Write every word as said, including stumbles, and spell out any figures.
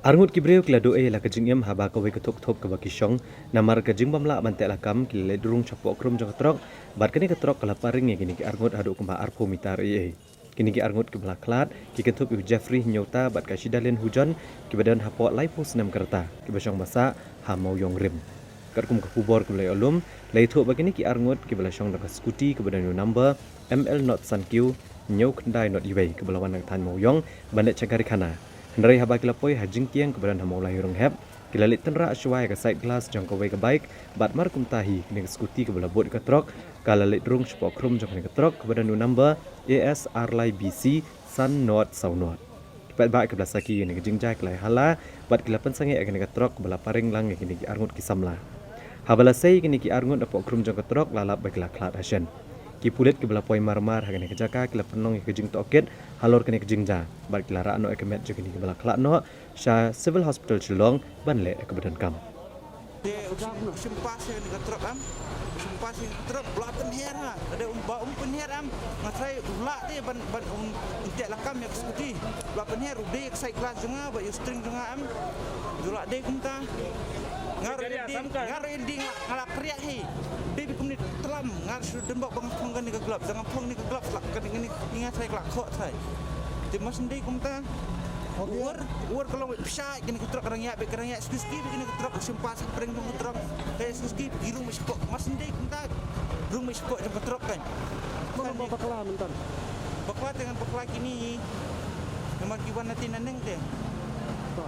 Arngut ki briew ki la duh ei la ka jingim haba kawei ka thup thup kaba ki shong, namar ka jingbym lah ban teh lakam ki la leit rung shapoh khrum jong ka trok, bad kane ka trok ka la paring ïa kine ki arngut haduh kumba arphew meter ei ei. Kine ki arngut kiba la khlad ki kynthup ïa u Jeffrey Hynñiewta bad ka Shidalin Hujon, kiba don hapoh laiphew snem ka rta, kiba shong ba sah ha Mawïong Rim. Katkum ka khubor kaba la ïoh lum, la ïathuh ba kine ki arngut kiba la shong da ka scooty kaba don ïa u number M L not san kiew hynñiew khyndai not uwei, kaba la wan na ka thaiñ Mawïong ban leit sha Garikhana. Hynrei haba ki la poi ha jingkieng kaba don ha Mawlai Hurunghep, ki la leit tynrah shuwa ïa ka side glass jong kawei ka bike, bad mar kumta hi kane ka scooty kaba la bud ïa ka trok ka la leit rung shapoh khrum jong kane ka trok kaba don ïa u number A S R lai B C san not saw not. Ki paidbah kiba la sakhi ïa kane ka jingjia ki la ïahala bad ki la pynsangeh ïa kane ka trok kaba la paring lang ïa kine ki arngut ki samla. Haba la sei ïa kine ki arngut napoh khrum jong ka trok, la lap ba ki la khlad hashen. Ki pulit kiba la poi mar mar ha kane ka jaka ki la pynlong ïa ka jingtohkit halor kane ka jingjia, bad ki la rah noh ïa ka met jong kine kiba la khlad noh sha Civil Hospital Shillong ban leh ïa kaba donkam. Te u shim, u shim pass ïa kane ka trok em. U shim pass ïa kane ka trok, u la pynher ha. Te um, ba um pynher em. Nga tharai u lah te ban, ban un, un teh lakam ïa ka scooty. U la pynher, u dei ïa ka side glass jong nga bad ïa u steering jong nga em. U la dei kumta. Nga ruh ïa dei, nga ruh ïa dei nga, nga la kriah hi. Dei bad kumne tlam, nga ruh shu don bok ba nga phong kane ka glove, da nga phong kane ka glove, la kane, kane, nga tharai ka la khoh tharai. Te mar shen dei kumta. Uwei, uwei ka long beit pyrshah, kane ka trok ka dang ïaid beit, ka dang ïaid suki suki beit kane ka trok, u shim pass hapdeng jong ka trok. Ka ïaid suki suki, ki rung beit shapoh, mar shen dei kumta. Rung beit shapoh jong ka trok kan. Mano ba bakla mynta? Bakla te ngan bakla kine. Namar ki wan na ti na neng te. Ba,